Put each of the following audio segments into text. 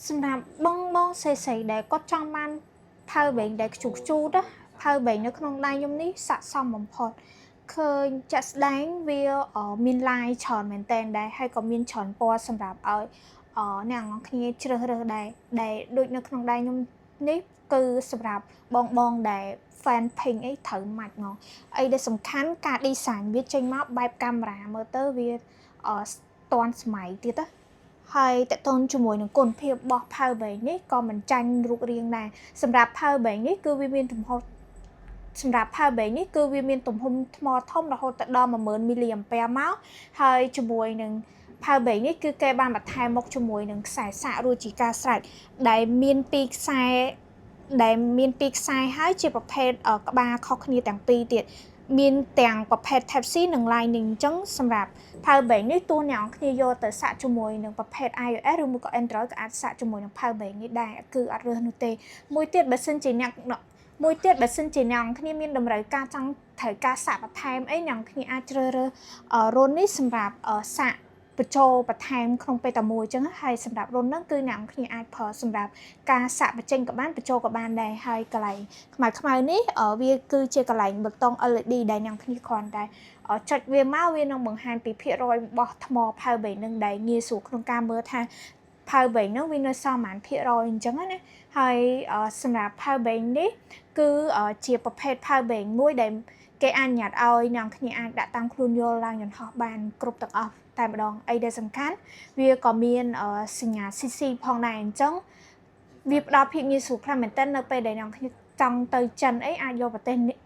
សម្រាប់បងបងស្រីស្រីដែលគាត់ចង់បាន power bank ដែលខ្ជុះខ្ជូតណា power bank នៅក្នុងដៃខ្ញុំនេះស័ក្តិសមបំផុតឃើញចាក់ស្ដែងវាមានឡាយច្រើនមែនតែនដែរហើយក៏មានច្រើនពណ៌សម្រាប់ឲ្យអ្នកនរគ្នាជ្រើសរើសដែរដែលដូចនៅក្នុងដៃខ្ញុំនេះគឺសម្រាប់បងបងដែល fan pink អីត្រូវម៉ាច់ហ្មងអីដែលសំខាន់ការ design វាចេញមកបែបកាមេរ៉ាមើលទៅវាទាន់សម័យទៀតណាហើយតកតូនជាមួយនឹងគុណភាពរបស់ power bank នេះក៏មិនចាញ់រូបរាងដែរសម្រាប់ power bank នេះគឺវាមានទំហំសម្រាប់ power bank នេះគឺវាមានទំហំថ្មធំរហូតដល់10000 mAh មកហើយជាមួយនឹង power bank នេះគឺគេបានបន្ថែមមកជាមួយនឹងខ្សែសាករួចជាការស្រេចដែលមានពីរខ្សែដែលមានពីរខ្សែហើយជាប្រភេទក្បាលខុសគ្នាទាំងពីរទៀតមានទាំងប្រភេទ Type C និង Lightning អញ្ចឹងសម្រាប់ power bank នេះទោះអ្នកនរគ្នាយកទៅសាកជាមួយនឹងប្រភេទ iOS ឬមួយក៏ Android ក៏អាចសាកជាមួយនឹង power bank នេះដែរគឺអត់រើសនោះទេមួយទៀតបើសិនជាអ្នកមួយទៀតបើសិនជាអ្នកនរគ្នាមានតម្រូវការចង់ត្រូវការសាកបន្ថែមអីអ្នកនរគ្នាអាចជ្រើសរើសរន្ធនេះសម្រាប់សាកបញ្ចូលបន្ថែមក្នុងពេលតែមួយអញ្ចឹងហើយសម្រាប់រន្ធហ្នឹងគឺអ្នកនរគ្នាអាចប្រើសម្រាប់ការសាកបញ្ចេញក៏បានបញ្ចូលក៏បានដែរហើយកន្លែងខ្មៅខ្មៅនេះវាគឺជាកន្លែងប៊ូតុង LED ដែលអ្នកនរគ្នាគ្រាន់តែចុចវាមកវានឹងបង្ហាញពីភាគរយរបស់ថ្ម power bank នឹងដែលងាយស្រួលក្នុងការមើលថា power bank ហ្នឹងវានៅសល់ប៉ុន្មានភាគរយអញ្ចឹងណាហើយសម្រាប់ power bank នេះគឺជាប្រភេទ power bank មួយដែលគេអនុញ្ញាតឲ្យអ្នកគ្នាអាចដាក់តាមខ្លួនយកឡើងយន្តហោះបានគ្រប់ទាំងអស់តែម្ដងអីដែលសំខាន់វាក៏មានសញ្ញា CC ផងដែរអញ្ចឹងវាផ្ដល់ភាពងាយស្រួលខ្លាំងមែនទែននៅពេលដែលអ្នកគ្នាចង់ទៅចិនអីអាចយកប្រទេសនេះ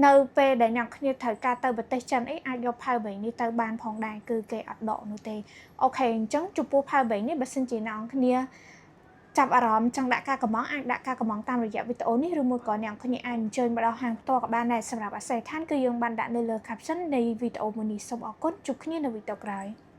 នៅពេលដែលអ្នកគ្នាត្រូវការទៅប្រទេសចិនអីអាចយក power bank នេះទៅបានផងដែរគឺគេអត់ដកនោះទេOK អញ្ចឹងចំពោះ power bank នេះបើសិនជាអ្នកគ្នាចាប់អារម្មណ៍ចង់ដាក់ការកម្មង់អាចដាក់ការកម្មង់តាមរយៈវីដេអូនេះឬមួយក៏អ្នកគ្នាអាចអញ្ជើញមកដល់ហាងផ្ទាល់ក៏បានដែរសម្រាប់អាស័យដ្ឋានគឺយើងបានដាក់នៅលើ caption នៃវីដេអូមួយនេះសូមអរគុណជួបគ្នានៅវីដេអូក្រោយ។